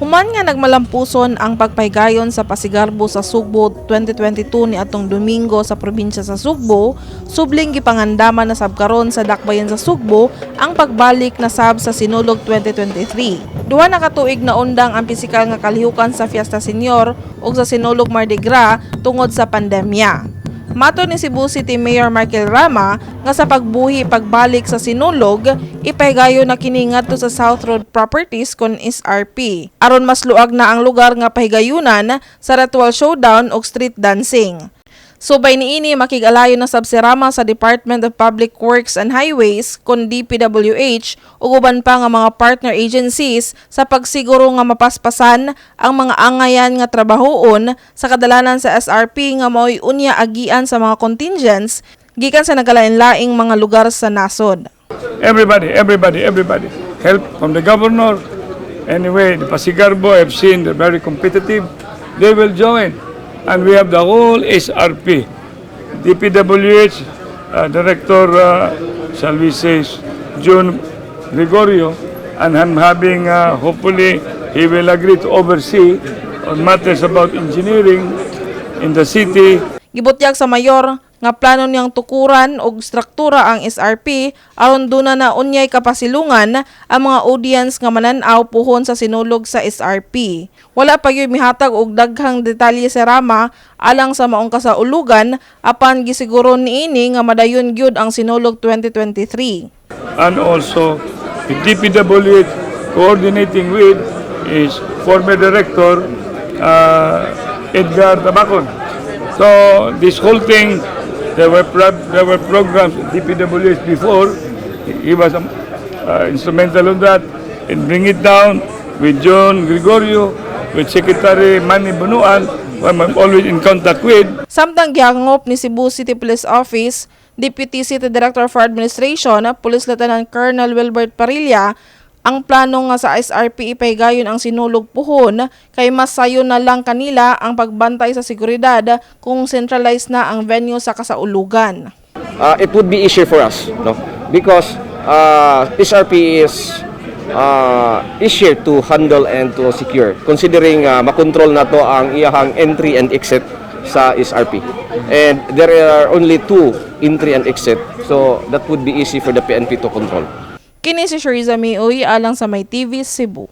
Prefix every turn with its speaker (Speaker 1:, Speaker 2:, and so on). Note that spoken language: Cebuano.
Speaker 1: Human nga nagmalampuson ang pagpahigayon sa Pasigarbo sa Sugbo 2022 ni atong Domingo sa probinsya sa Sugbo, subling gipangandaman na sab karon sa dakbayan sa Sugbo ang pagbalik na sab sa Sinulog 2023. 2 na ka tuig na undang ang pisikal nga kalihukan sa Fiesta Senior ug sa Sinulog Mardi Gras tungod sa pandemya. Matod ni Cebu City Mayor Michael Rama nga sa pagbuhi pagbalik sa Sinulog, ipahigayon na kini ngadto sa South Road Properties kon SRP, aron mas luag na ang lugar nga pahigayunan sa ritual showdown ug street dancing. Subay niini, makig-alayon na sab si Rama sa Department of Public Works and Highways kon DPWH ug uban pa nga mga partner agencies sa pagsiguro nga mapaspasan ang mga angayan nga trabahoon sa kadalanan sa SRP nga mao'y unya agian sa mga contingents gikan sa nagkalain-laing mga lugar sa nasod.
Speaker 2: Everybody, everybody, everybody. Help from the governor. Anyway, the Pasigarbo, I've seen they're very competitive. They will join. And we have the whole SRP. DPWH, Director, shall we say, June Gregorio, and I'm having, hopefully, he will agree to oversee on matters about engineering in the city.
Speaker 1: Gibutyag sa mayor nga plano niyang tukuran og struktura ang SRP aron duna na unyay kapasilungan ang mga audience nga manan-aw puhon sa Sinulog sa SRP. Wala pa gyud mihatag og daghang detalye si Rama alang sa maong kasaulugan, apan gisiguro niini nga madayon gyud ang Sinulog 2023.
Speaker 2: And also the DPWH, coordinating with is former director Edgar Tabacon. So this whole thing, there were programs at DPWH before. He was instrumental in that and bring it down with John Gregorio, with Secretary Manny Bunuan, who I'm always in contact with.
Speaker 1: Samtang gihangop ni Cebu City Police Office Deputy City Director for Administration, Police Lieutenant Colonel Wilbert Parilla, ang plano nga sa SRP ipahigayon ang Sinulog puhon kay mas sayo na lang kanila ang pagbantay sa seguridad kung centralized na ang venue sa kasaulugan.
Speaker 3: It would be easier for us, no? Because SRP is easier to handle and to secure, considering makontrol na to ang iyahang entry and exit sa SRP. And there are only two entry and exit, so that would be easy for the PNP to control.
Speaker 1: Kini si Shariza Mioy alang sa May TV Cebu.